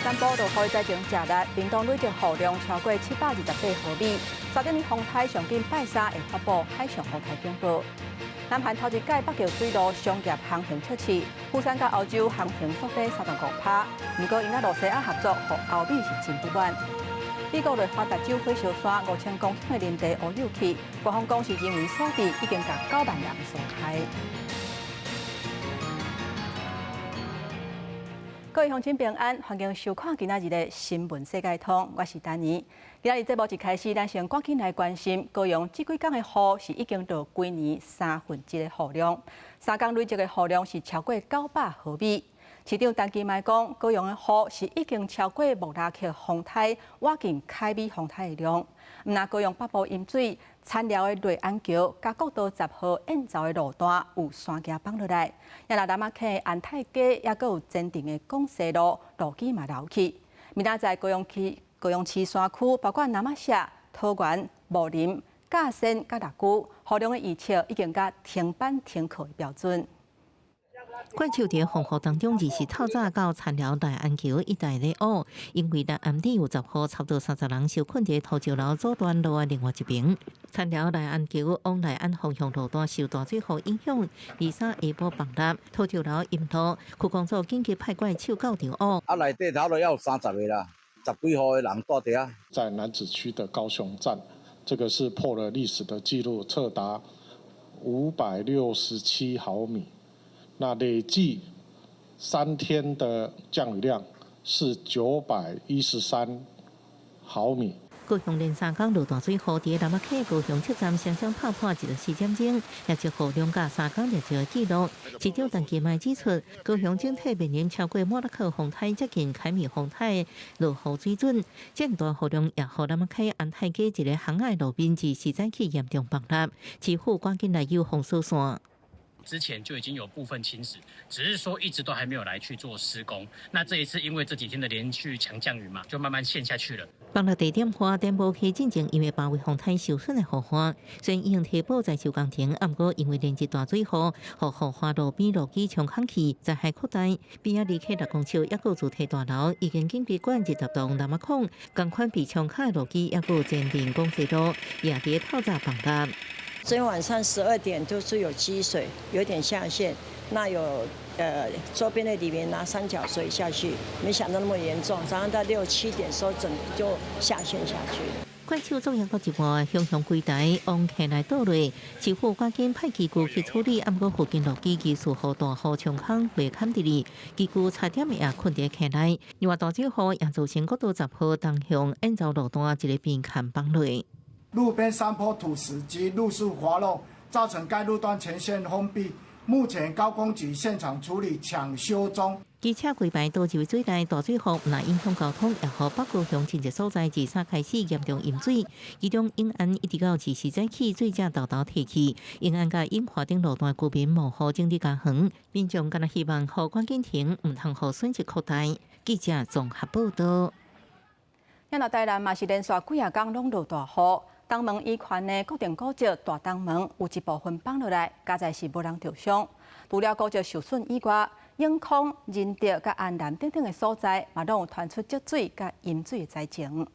南部落雨災情誠力，屏東累積雨量超過728毫米。沙頂風颱上緊拜三會發布海上風颱警報。南韓頭一屆北極水路商業航行測試，釜山佮歐洲航行速度3.5拍，毋過𪜶佮露西亞合作，予歐美是真不滿。美國內華達州火燒山5000公頃的林地烏有去，官方講是人為所致，已經共9萬人疏開。各位鄉親平安，歡迎收看今仔日的新聞世界通，我是丹妮。今仔日節目一開始，咱先趕緊來關心高雄這幾工的雨是已經落規年三分之一的雨量，3工累積的雨量是超過900毫米。市長陳其邁講，高雄的雨是已經超過莫拉克風颱、倚近凱美風颱的量。毋但高雄北部淹水，田寮的內安橋佮國道10號燕巢的路段有山崎崩落來，也若南仔坑安泰街抑閣有前鎮的廣西路路基嘛流去。明仔載高雄市山區，包括那瑪夏、桃園、武林、甲仙佮六龜，雨量的預測已經佮停班停課的標準。怪獸佇風雨當中，二是透早到田寮內安橋一帶咧烏，因為咱暗底有10戶，差不多30人受困佇土石流阻斷路的另外一邊。田寮內安橋往內安方向路段受大水雨影響，23下晡崩塌，土石流淹路，區公所緊急派怪手到場烏。啊，內底頭路猶有30個啦，十幾戶的人蹛佇遐。在楠梓區的高雄站，這個是破了歷史的紀錄，測達567毫米。那累計3天的降雨量是913毫米。高雄連3工落大水雨，佇南仔坑高雄車站雙雙拍破24點鐘，累積雨量佮3工累積的紀錄。市長陳其邁指出，高雄整體面臨超過莫拉克風颱接近凱美風颱落雨水準，這大雨量也予南仔坑安泰街一个巷仔路邊自時早起嚴重崩塌，市府趕緊來有封鎖線。之前就已經有部分侵蝕，只是說一直都還沒有來去做施工。那這一次因為這幾天的連續強降雨嘛，就慢慢陷下去了。崩落地點花點無溪進前，因為包圍風颱受損的護岸，雖然已經提報在修工程，毋過因為連日大水雨，予護岸路邊路基沖空去，災害擴大。邊仔離開6公尺，抑閣有主體大樓已經緊急管20棟南仔孔，仝款被沖空的路基，抑閣有前鎮廣西路也佇透早崩塌。昨天晚上12點就是有積水，有點下陷，那有周邊的里民拿三角錘下去，沒想到那麼嚴重，早上到六七點時候整就下陷下去。怪手作業到一半，雄雄規台往溪內倒落，市府趕緊派機具去處理，毋過附近路基技術予大雨沖空袂崁佇裡，機具差點也困佇溪內。另外大水雨也造成國道10號東向燕巢路段一个邊崁崩落。路邊山坡土石及路樹滑落，造成該路段全線封閉。目前高工局現場處理搶修中。機車規排倒入水內，大水雨毋但影響交通，也予北高雄真濟所在自三開始嚴重淹水。其中永安一直到二四早起水才沓沓退去，永安佮永華頂路段居民冒雨整理家園，民眾敢若希望雨趕緊停，毋通予損失擴大。記者綜合報道。遐台南嘛是連續幾仔工攏落大雨。東門以寬的國定古蹟大東門有一部分崩落來，佳哉是無人著傷。除了古蹟受損以外，永康、仁德佮安南等等的所在，嘛攏有傳出積水佮淹水的災情。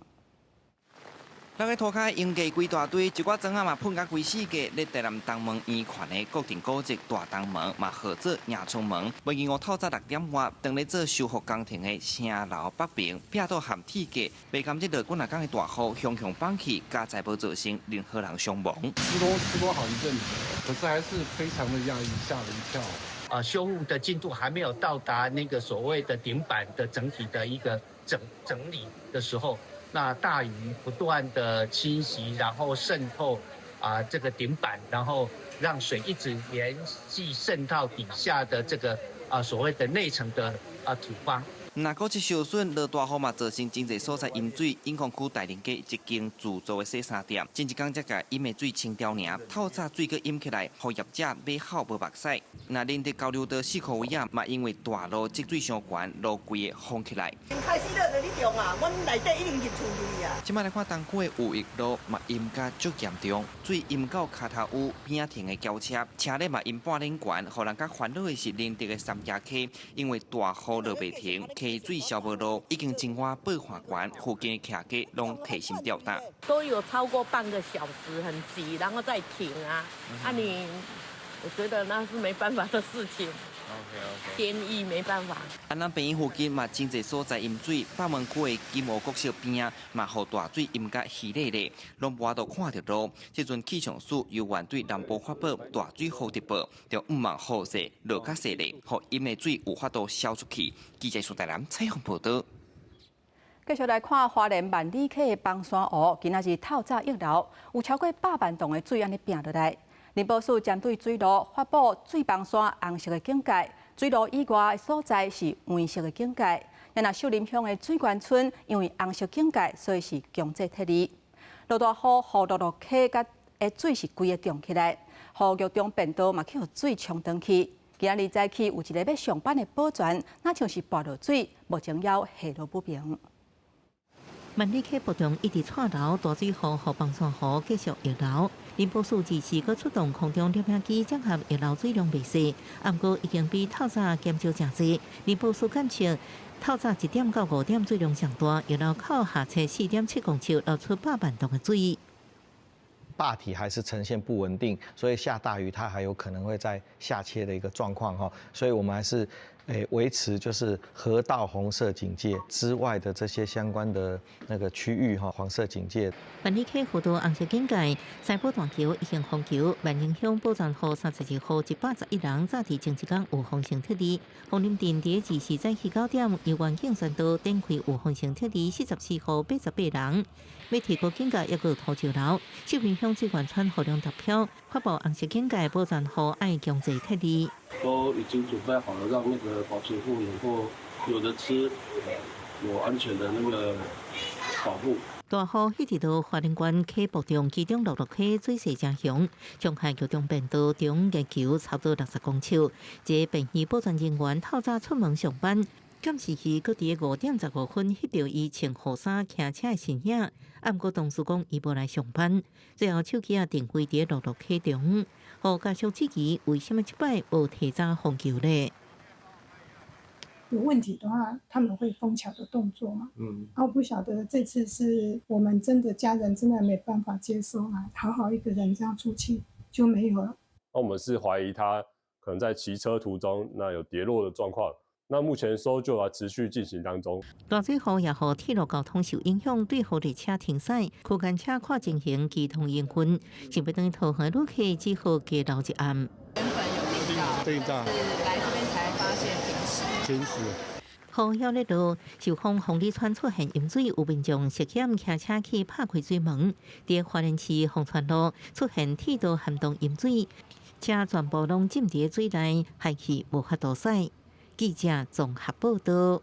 人咧塗跤淹過規大堆，一寡磚仔嘛噴甲規四界。咧台南東門圓環的國定古蹟大東門嘛號做迎春門，星期五透早6點外，當咧做修復工程的城樓北爿，壁倒陷鐵架，袂甘這落幾若工的大雨，雄雄崩去，佳哉無造成任何人傷亡。施工施工好一陣子，可是還是非常的訝異，嚇了一跳。啊，修復的進度還沒有到達那個所謂的頂板的整體的一個整理的時候。那大雨不斷的侵襲，然後滲透啊這個頂板，然後讓水一直連續滲到底下的這個啊所謂的內層的啊土方。若古蹟受損，落大雨嘛，造成真濟所在淹水。永康區大寧街一間自助的洗衫店，前一工才共淹的水清掉爾，透早水閣淹起來，予業者欲哭無目屎。若仁德交流道四箍位仔，嘛因為大路積水傷懸，路規个封起來。開始落就咧中啊，阮內底已經入厝入去啊。這擺來看東區的有益路嘛淹甲足嚴重，水淹到跤頭趺邊仔停的轎車，車咧嘛淹半臉懸，予人較煩惱的是仁德的三峽溪，因為大雨落袂停。溪水消無落，已經真倚報岸懸，附近的徛家攏提心吊膽。都有超過半個小時，很急，然後再停啊！啊你，我覺得那是沒辦法的事情。天意沒辦法。安南病院附近嘛，真濟所在淹水，北門區的金湖國小邊仔嘛，予大水淹甲稀咧咧，攏無法度看著路。這陣氣象署猶原對南部發布大水雨特報，著毋望雨勢落較細咧，予淹的水有法度消出去。記者蘇台南採訪報導。繼續來看花蓮萬里溪的枋山湖，今仔日透早溢流，有超過100萬噸的水按呢拚落來。林保署針對水路發布水枋山紅色的警戒，水路以外的所在是黃色的警戒。若秀林鄉的水源村因為紅色警戒，所以是強制撤離。落大雨，予蘆蘆溪佮的水是規个漲起來，予獄中便道嘛去予水沖轉去。今仔日早起有一个欲上班的保全，若像是跋落水，目前猶下落不明。萬里溪瀑中一直掣流，大水雨予枋山湖繼續溢流。林保署這時閣出動空中攝影機，偵緝溢流水量袂細，毋過已經比透早減少誠濟。林保署監測透早1點到5點水量上大，溢流口下側4.7公尺，流出100萬噸的水。壩體還是呈現不穩定，所以下大雨它還有可能會再下切的一個狀況哈，所以我們還是維持就是河道紅色警戒之外的這些相關的那個區域哈，黃色警戒。萬里溪河道紅色警戒，西埔大橋已經封橋，萬寧鄉寶泉河32戶111人，早佇前一工有封城撤離。鳳林鎮佇24早起9點，由原警宣導展開有封城撤離44戶88人，欲提高警覺，抑閣土石流。秀林鄉水源村雨量達標，發布紅色警戒，寶泉戶愛強制撤離。都已經準備好了，讓那個保全戶能夠有得吃，有安全的那個保護。大雨一直到花蓮縣溪瀑中，其中蘆蘆溪水勢誠雄，傷害橋中便道中月橋差不多60公尺。這個便衣保全人員透早出門上班，監視器閣佇5點15分翕著伊穿雨衫騎車的身影。毋過同事講伊無來上班，最後手機仔定位佇蘆蘆溪中，予家屬質疑為啥物這擺無提早封橋咧？有問題的話，他們會封橋的動作嘛？啊，我不曉得這次是我們真的家人真的沒辦法接受啊，好好一個人這樣出去就沒有了。那我們是懷疑他可能在騎車途中，那有跌落的狀況。那目前搜救啊持續進行當中。大水雨也予鐵路交通受影響，對號列車停駛，區間車看情形機動營運。想欲轉去桃園旅客只好加留一暗。原本有訂到，是來這邊才發現停駛。停駛。雨曉咧落，壽豐鳳里村出現淹水，有民眾涉險騎車去拍開水門。佇花蓮市鳳川路出現鐵道涵洞淹水，車全部攏浸佇水內，害去無法度駛。記者綜合報導。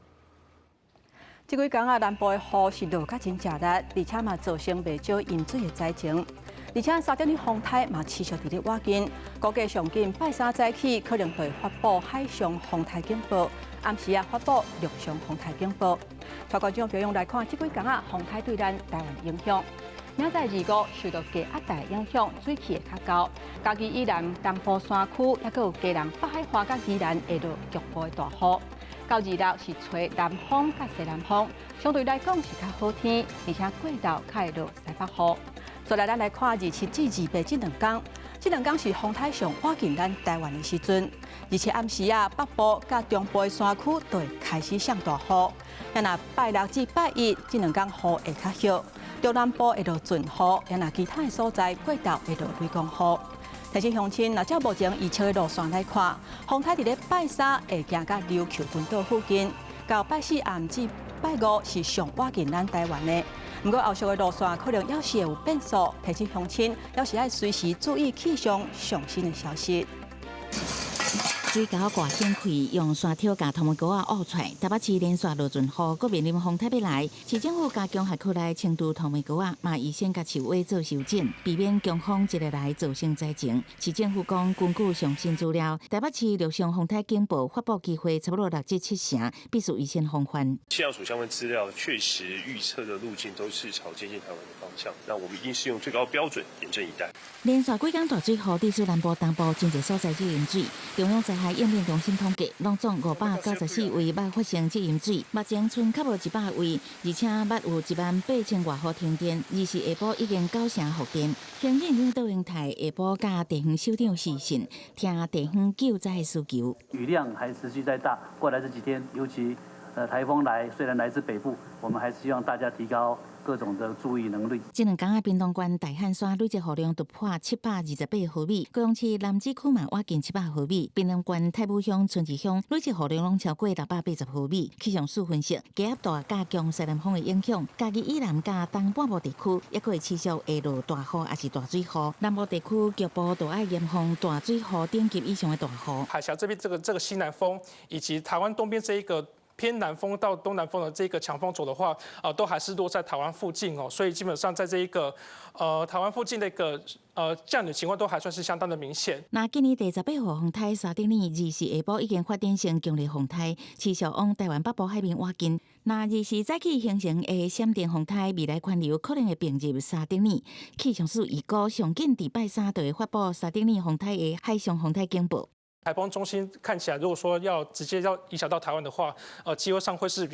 這幾工啊，南部的雨是落甲真濟力，而且嘛造成袂少淹水的災情。而且沙頂的風颱嘛持續佇咧倚近，估計上緊拜三早起可能會發布海上風颱警報，暗時啊發布陸上風颱警報。帶觀眾朋友來看，這幾工啊風颱對咱台灣影響。明仔載二五受到低壓帶影響，水氣會較高。嘉義以南東部山區，抑閣有基隆北海岸佮宜蘭會落局部的大雨。到二六是吹南風佮西南風，相對來講是較好天，而且過晝較會落西北雨。再來，咱來看27至28這兩工，這兩工是風颱上倚近咱台灣的時陣，27暗時啊，北部佮中部的山區就會開始上大雨。若拜六至拜一這兩工雨會較少，中南部會落陣雨，若其他的所在過晝會落雷公雨。提醒鄉親，若照目前預測的路線來看，風颱佇咧拜三會行到琉球群島附近，到拜四暗至拜五是上倚近咱台灣的。毋過後續的路線可能猶是會有變數，提醒鄉親猶是愛隨時注意氣象上新的消息。水溝蓋掀開，用沙條共塗煤膏仔挖出來。台北市連續落陣雨，閣面臨風颱欲來，市政府加強轄區內清除塗煤膏仔，嘛預先共樹尾做修整，避免強風一下來造成災情。市政府講，根據上新資料，台北市陸上風颱警報發布機會差不多六至七成，必須預先防範。氣象署相關資料確實預測的路徑都是朝接近台灣的方向，那我們一定是用最高標準嚴陣以待。連續幾工大水雨，致使南部、東部真濟所在淹水，中央災害災應變中心統計，攏總594位捌發生積飲水，目前賰較無100位，而且捌有1萬8千外戶停電，24下晡已經九成復電。行政院杜英泰下晡佮地方首長視訊，聽地方救災需求。雨量還持續在大，過來這幾天，尤其颱風來，雖然來自北部，我們還是希望大家提高各種的注意能力。這兩工啊，屏東縣大漢山累計雨量突破728毫米，高雄市楠梓區嘛倚近700毫米，屏東縣太武鄉、春日鄉累計雨量攏超過680毫米。氣象署分析，低壓帶佮強西南風的影響，嘉義以南佮東半部地區抑閣會持續會落大雨，抑是大水雨。南部地區局部都愛嚴防大水雨等級以上的大雨。海峽這邊這個西南風，以及台灣東邊這一個偏南風到東南風的這個強風軸的話，都還是落在台灣附近哦，所以基本上在這一個，台灣附近的一個，降雨情況都還算是相當的明顯。那今年第十八號風颱沙丁魚24下晡已經發展成強烈風颱，持續往台灣北部海面倚近。若24早起形成的閃電風颱，未來環流可能會並入沙丁魚。氣象署預估上緊佇拜三就會發布沙丁魚風颱的海上風颱警報。颱風中心看起來，如果說要直接要影響到台灣的話，機會上會是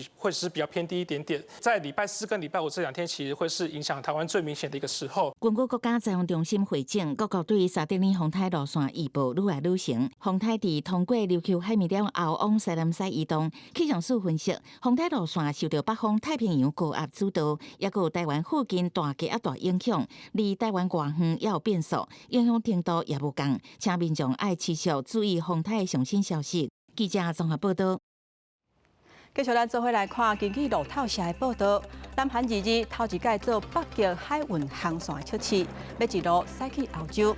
比較偏低一點點。在禮拜四跟禮拜五這兩天，其實會是影響台灣最明顯的一個時候。根據國家災防中心匯總，各國對沙丁魚風颱路線預報愈來愈成。風颱佇通過琉球海面了後，往西南西移動。氣象署分析，風颱路線受著北方太平洋高壓主導，抑閣有台灣附近大低壓帶影響，離台灣外遠也有變數，影響程度也無仝，請民眾愛持續注意風颱上新消息。記者綜合報道。繼續咱做伙來看，根據路透社的報道，南韓二日頭一擺做北極海運航線的測試，欲一路駛去歐洲。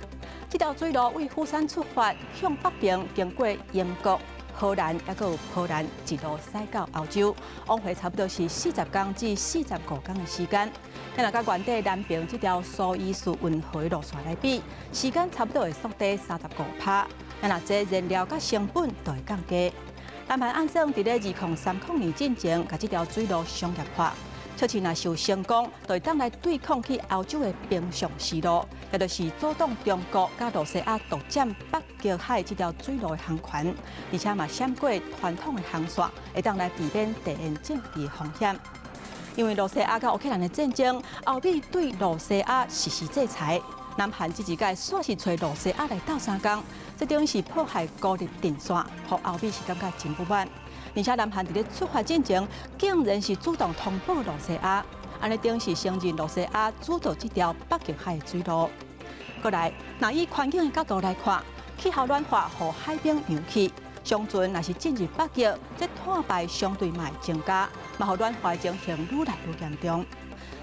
這條水路對釜山出發，向北邊經過英國、荷蘭，抑閣有波蘭，一路駛到歐洲，往回差不多是40工至45工的時間。若佮原底南邊這條蘇伊士運河的路線來比，時間差不多會縮短35%。若這燃料佮成本就會降低。南韓按算佇咧2030年進前，共這條水路商業化。測試若是成功，就會當來對抗去歐洲的冰上絲路，也就是阻擋中國佮露西亞獨佔北極海這條水路的航權，而且嘛閃過傳統的航線，會當來避免地緣政治的風險。因為露西亞佮烏克蘭的戰爭，歐美對露西亞實施制裁。南韓這一擺煞是揣露西亞來鬥相共，這等於是破壞孤立陣線，予歐美是感覺真不滿。而且南韓佇咧出發進前，竟然是主動通報露西亞，按呢等於是承認露西亞主導這條北極海的水路。過來，若以環境的角度來看，氣候暖化予海冰融去，上船若是進入北極，這碳排相對嘛會增加，嘛予暖化的情形愈來愈嚴重。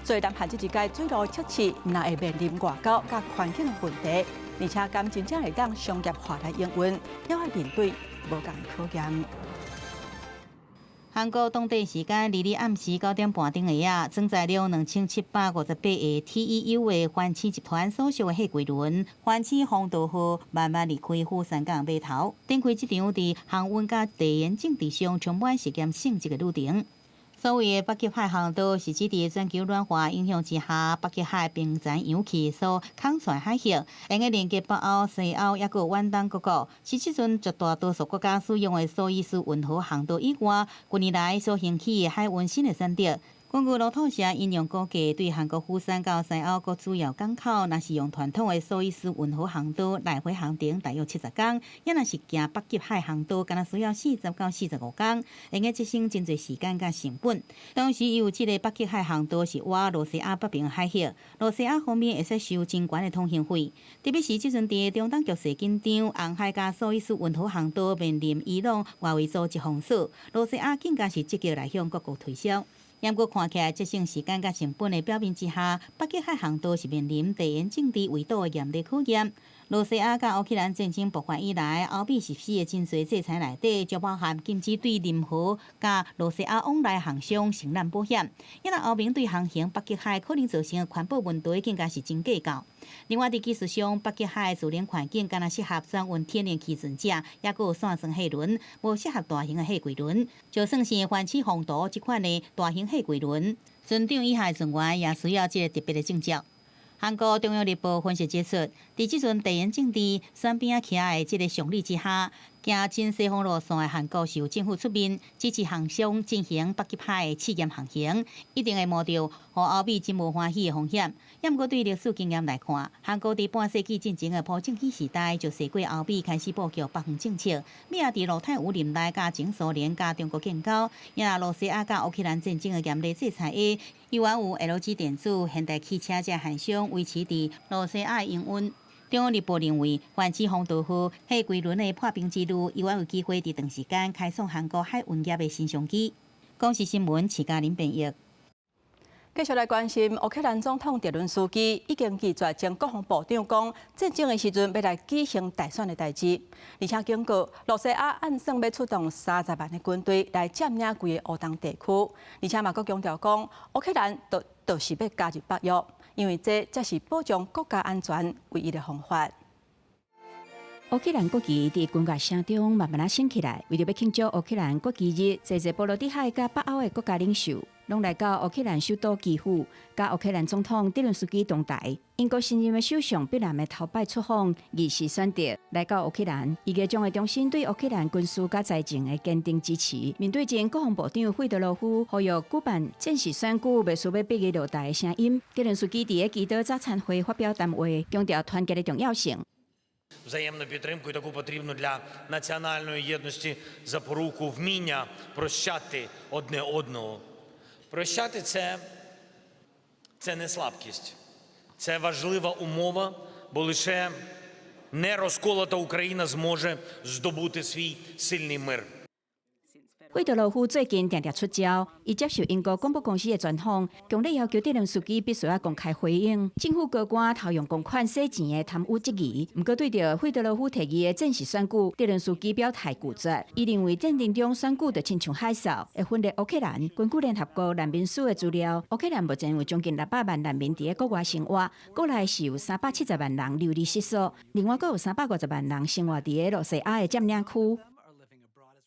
所以南韓這一擺水路測試，毋但會面臨外交佮環境的問題，而且敢真正會當商業化來營運，猶愛面對無仝的考驗。韓國當地時間2日暗時9點半鐘下啊，裝載了2758個 TEU 的環市集團所屬的貨櫃輪“環市風道號”慢慢離開釜山港碼頭，展開這場佇航運佮地緣政治上充滿實驗性質的旅程。所謂的北極海航道，是指佇全球暖化影響之下，北極海冰層融去所空出海域，會用連接北歐、西歐抑閣有遠東各國，是這陣絕大多數國家使用的蘇伊士運河航道以外，近年來所興起的海運新的選擇。根據路透社引用估計，對韓國釜山到西歐各主要港口，若是用傳統的蘇伊士運河航道來回航程大約70工，抑若是行北極海航道，敢若需要40到45工，會用節省真濟時間佮成本。同時，由於這个北極海航道是倚露西亞北邊海域，露西亞方面會使收真懸的通行費。特別是這陣佇中東局勢緊張，紅海佮蘇伊士運河航道面臨伊朗外圍組織封鎖，露西亞更加是積極來向各國推銷。毋過看起來節省時間佮成本的表面之下，北極海航道是面臨地緣政治圍堵的嚴厲考驗。露西亞佮烏克蘭戰爭爆發以來，歐美實施的真濟制裁內底，就包含禁止對任何佮露西亞往來航商承攬保險。因為歐盟對航行北極海可能造成的環保問題，更加是真計較。另外，佇技術上，北極海自然環境敢若適合轉運天然氣船隻，抑閣有散裝貨輪，無適合大型的貨櫃輪。就算是環市風道這款的大型貨櫃輪，船長以下的船員也需要這个特別的證照。韓國中央日報分析指出，佇這陣地緣政治選邊仔徛的這个常理之下，行親西方路線的韓國是由政府出面支持航商進行北極海的試驗航行，一定會冒著予歐美真無歡喜的風險。也毋過對歷史經驗來看，韓國佇半世紀進前的朴正熙時代就踅過歐美開始布局北方政策，美也佇露太武任內佮前蘇聯佮中國建交，也若羅西亞佮烏克蘭戰爭的嚴厲制裁下，猶原有 LG 電子、現代汽車這韓商維持佇羅西亞的營運。中央日報認為，環球風暴號貨櫃輪的破冰之旅，猶原有機會佇長時間開創韓國海運業的新商機。公視新聞，徐嘉玲編譯。繼續來關心，烏克蘭總統澤倫斯基已經拒絕前國防部長講戰爭的時陣欲來舉行大選的代誌，而且警告羅西亞按算欲出動30萬的軍隊來佔領規个烏東地區，而且嘛閣強調講烏克蘭就是欲加入北約，因為這才是保障國家安全唯一的方法。烏克蘭國旗佇軍樂聲中慢慢仔升起來，為著欲慶祝烏克蘭國旗日，濟濟波羅的海佮北歐的國家領袖，攏來到烏克蘭首都基輔，佮烏克蘭總統澤倫斯基同台。英國新任的首相碧藍的頭擺出訪，儀式選擇來到烏克蘭，伊個將會重申對烏克蘭軍事佮財政的堅定支持。面對前國防部長費德羅夫呼籲舉辦戰時選舉，袂輸欲逼伊落台的聲音，澤倫斯基佇個祈禱早餐會發表談話，強調團結的重要性。 Взаємну підтримку і таку потрібну для національної єдності запоруку вміння прощати одне одного. Прощати це не слабкість, це важлива умова, бо лише не розколота Україна зможе здобути свій сильний мир. 費德羅夫最近定定出招，伊接受英國廣播公司的專訪，強烈要求澤倫斯基必須愛公開回應政府高官偷用公款洗錢的貪污質疑。毋過對著費德羅夫提議的戰時選舉，澤倫斯基表態拒絕。伊認為戰爭中選舉就親像海嘯，會分裂烏克蘭。根據聯合國難民署的資料，烏克蘭目前有將近600萬難民佇咧國外生活，國內是有370萬人流離失所，另外閣有350萬人生活佇咧羅西亞的佔領區。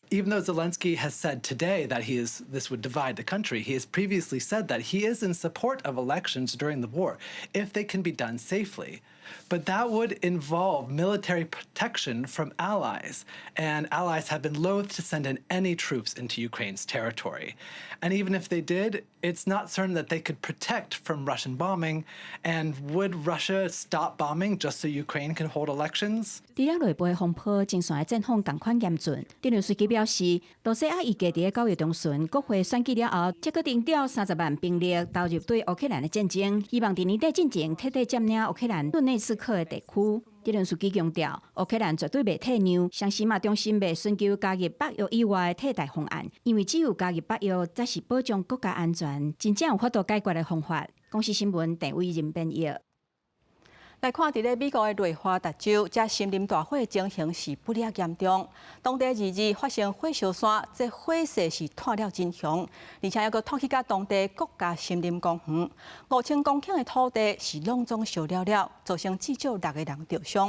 Even though Zelensky has said today that this would divide the country, he has previously said that he is in support of elections during the war if they can be done safely. But that would involve military protection from allies, and allies have been loath to send in any troops into Ukraine's territory. And even if they did, it's not certain that they could protect from Russian bombing. And would Russia stop bombing just so Ukraine can hold elections? 除了內部的風波，前線的戰況仝款嚴峻。澤倫斯基表示，羅西亞預計佇9月中旬國會選舉了後，才閣徵調30萬兵力投入對烏克蘭的戰爭，希望佇年底進前徹底佔領烏克蘭頓內茨克的地區。澤倫斯基強調，烏克蘭絕對袂退讓，同時嘛重申袂尋求加入北約以外的替代方案，因為只有加入北約，才是保障國家安全、真正有法度解決的方法。公視新聞鄭偉仁編譯。來看佇咧美國的內華達州，這森林大火情形是不了嚴重。當地二二發生火燒山，這火勢是湠了真兇，而且猶閣湠去到當地國家森林公園，5000公頃的土地是攏總燒了了，造成至少六個人著傷。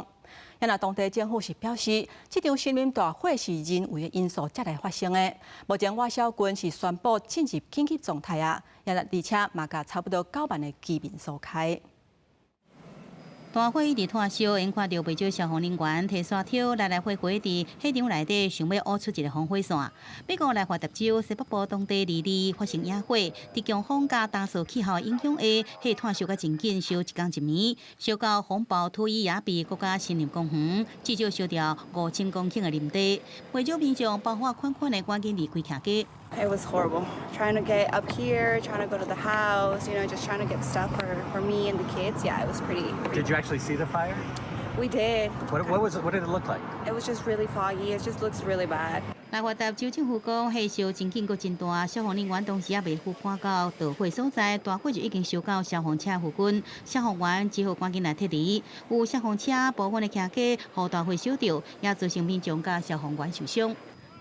啊若當地政府是表示，這場森林大火是人為的因素才來發生的。目前瓦肖郡是宣布進入緊急狀態啊，而且嘛共差不多9萬的居民疏開。大火一直湠燒，𪜶看著袂少消防人員提沙挑來來回回佇火場內底，想欲挖出一个防火線。美國內華達州西北部當地二二發生野火，佇強風佮乾燥氣候影響下，火湠燒甲真緊，燒一工一暝，燒到風暴土伊亞比國家森林公園，至少燒掉5000公頃的林地。袂少民眾包袱款款的趕緊離開徛家。 It was horrible. Trying to get up here, trying to go to the house, just trying to get stuff for me and the kids. Yeah, it was pretty. Did you actually see the fire? We did. What did it look like? It was just really foggy. It just looks really bad. 內華達州政府講，火燒真緊閣真大，消防人員當時猶未赴趕到著火所在，大火就已經燒到消防車附近，消防員只好趕緊來撤離。有消防車部分的徛家予大火燒著，也造成民眾佮消防員受傷。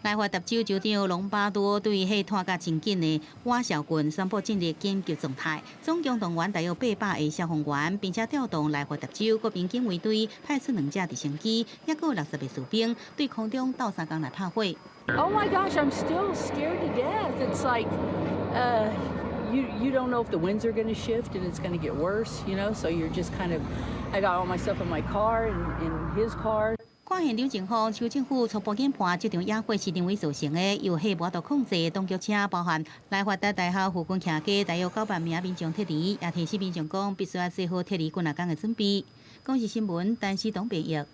內華達州州長隆巴多對火湠甲真緊的瓦肖郡宣布進入緊急狀態，總共動員大約800個消防員，並且調動內華達州國民警衛隊派出兩架直升機，抑閣有60個士兵對空中鬥相共來拍火。 Oh my gosh, I'm still scared to death. It's like, you don't know if the winds are going to shift and it's going to get worse. So you're just kind of, I got all my stuff in my car and in his car. 看看現場情況，州政府初步研判，這場野火是人為造成的，遊火無法度控制，當局請包含內華達大學附近徛家大約9萬名民眾撤離，也提醒民眾講必須愛做好撤離幾若工的準備。公視新聞，陳思東編譯。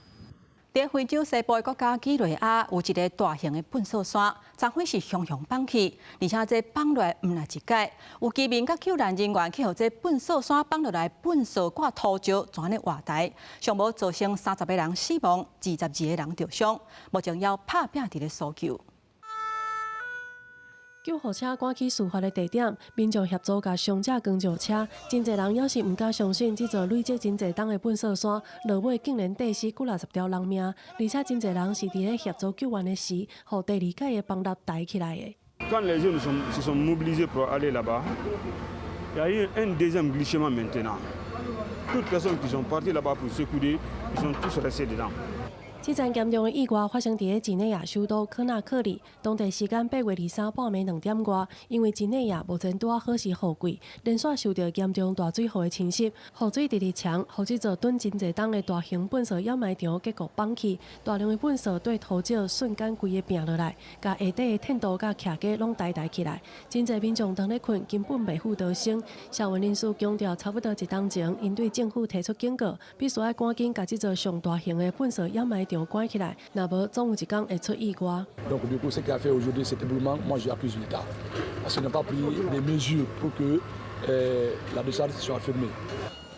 佇非洲西部的國家幾內亞有一个大型的糞埽山，昨昏是雄雄崩去，而且這崩落來毋但一擺，有居民佮救難人員去予這糞埽山崩落來糞埽佮土石全咧活埋，上無造成30個人死亡，22個人著傷，目前猶拍拚佇咧搜救。救護車趕去事發的地點，民眾協助共傷者扛上車。真濟人猶是毋敢相信，這座累積真濟冬的糞埽山，落尾竟然綴死幾若十條人命，而且真濟人是佇咧協助救援的時，予第二擺的崩塌抬起來的。 Quand les jeunes se sont mobilisés pour aller là-bas, il y a eu un deuxième glissement maintenant. Toutes personnes qui sont parties là-bas pour secourir, ils sont tous restés dedans. 這場嚴重的意外發生佇咧幾內亞首都科納克里，當地時間8月23半暝2點外，因為幾內亞目前拄仔好是雨季，連續受著嚴重大水雨的侵襲，雨水直直沖，予這座囤真濟冬的大型糞埽掩埋場結構崩去，大量的糞埽綴土石瞬間規个拚落來，共下底的天道佮徛家攏抬抬起來，真濟民眾當咧睏，根本袂赴逃生。社運人士強調，差不多一冬前，𪜶對政府提出警告，必須愛趕緊共這座上大型的糞埽掩埋場關起來，若無總有一工會出意外。 Donc du coup, ce qui a fait aujourd'hui cet éboulement, moi j'accuse l'État parce qu'il n'a pas pris des mesures pour que la décharge soit fermée.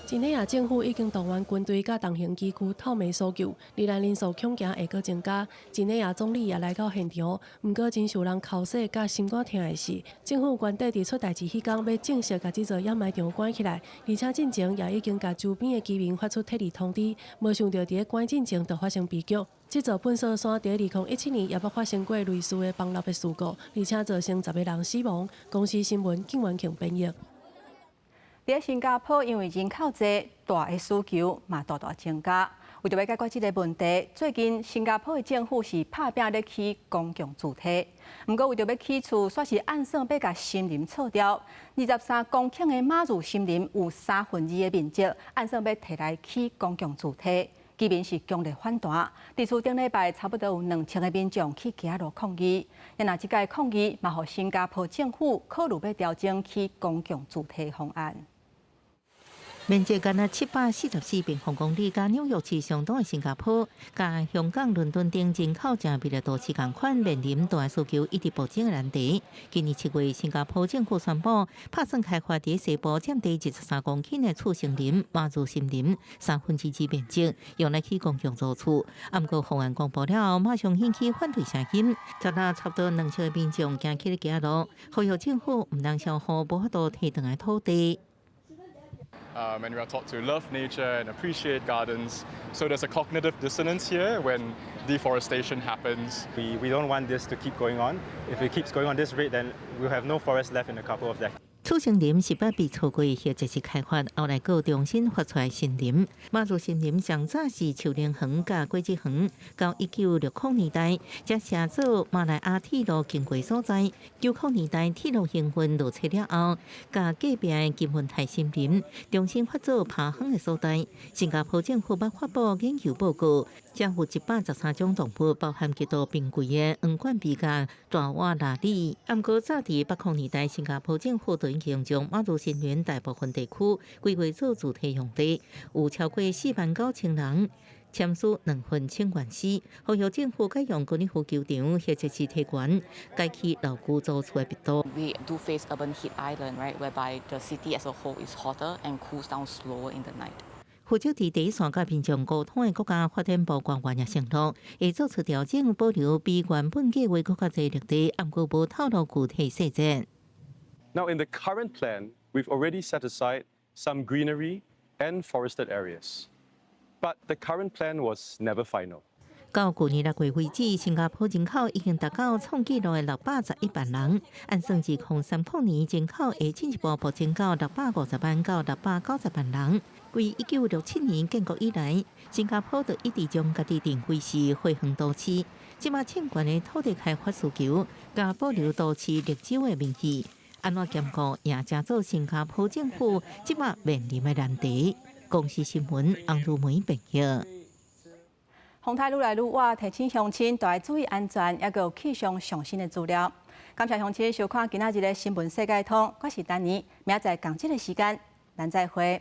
幾內亞政府已經動員軍隊佮重型機具透暝搜救，罹難人數恐驚會閣增加。幾內亞總理也來到現場，毋過真受人剾洗佮心肝疼的是，政府原底佇出代誌彼工欲正式共這座掩埋場關起來，而且進前也已經共周邊的居民發出撤離通知，無想著佇咧關進前就發生悲劇。這座糞埽山佇2017年也捌發生過類似的崩塌的事故，而且造成10個人死亡。公視新聞金元慶編譯。佇新加坡，因為人口濟，大的需求嘛大大增加。為著欲解決這个問題，最近新加坡的政府是拍拚咧起公共住宅。毋過為著欲起厝，煞是按算欲共森林剉掉。23公頃的馬樹森林有三分二的面積，按算欲提來起公共住宅。居民是強烈反彈，地區頂禮拜差不多有2000個民眾去街路抗議。若這擺抗議嘛，予新加坡政府考慮欲調整起公共住宅方案。面積干焦744平方公里，佮紐約市相當的新加坡，佮香港、倫敦等人口誠密的都市仝款，面臨大需求一直暴增的難題。今年7月，新加坡政府宣布，拍算開發佇西部佔地23公頃的次生林、馬樹森林三分之二面積，用來起公共租厝。啊，毋過方案公布了後，馬上引起反對聲音。昨昏差不多2000個民眾行起咧街路，呼籲政府毋通消耗無法度提轉來土地。 And we are taught to love nature and appreciate gardens. So there's a cognitive dissonance here when deforestation happens. We don't want this to keep going on. If it keeps going on this rate, then we'll have no forest left in a couple of decades. 次生林是捌被錯過或者是開發，後來閣重新發出來森林。馬樹森林上早是樹林園佮果子園，到1960年代才寫做馬來亞鐵路經過所在。90年代鐵路營運落車了後，共隔壁的金文泰森林重新發做拋荒的所在。新加坡政府捌發布研究報告，將有113種動物，包含極度瀕危的黃冠鱉佮大瓦臘麂。毋過早佇80年代，新加坡政府就已經將馬樹森林大部分地區規劃做住宅用地，有超過4萬9千人簽署兩份請願書，呼籲政府改用高爾夫球場或者是提懸，改起樓宇租厝的密度。 We do face urban heat island, right, whereby the city as a whole is hotter and cools down slower in the night. 負責佇第一線佮民眾溝通的國家發展部官員也承諾，會做出調整，保留比原本計劃閣較濟綠地，毋過無透露具體細節。 Now, in the current plan, we've already set aside some greenery and forested areas. But the current plan was never final. 到舊年6月為止，新加坡人口已經達到創紀錄的611萬人。按算2030年人口會進一步暴增到650萬到690萬人。自1967年建國以來，新加坡就一直將家己定位是花園都市。這馬欠懸的土地開發需求，佮保留都市綠洲的名義，按怎兼顧也成做新加坡政府這馬面臨的難題。公視新聞，洪如梅編譯。風颱愈來愈倚，提醒鄉親都愛注意安全，抑閣有氣象上新的資料。感謝鄉親收看今仔日的新聞世界通，我是丹妮，明仔載仝這个時間，咱再會。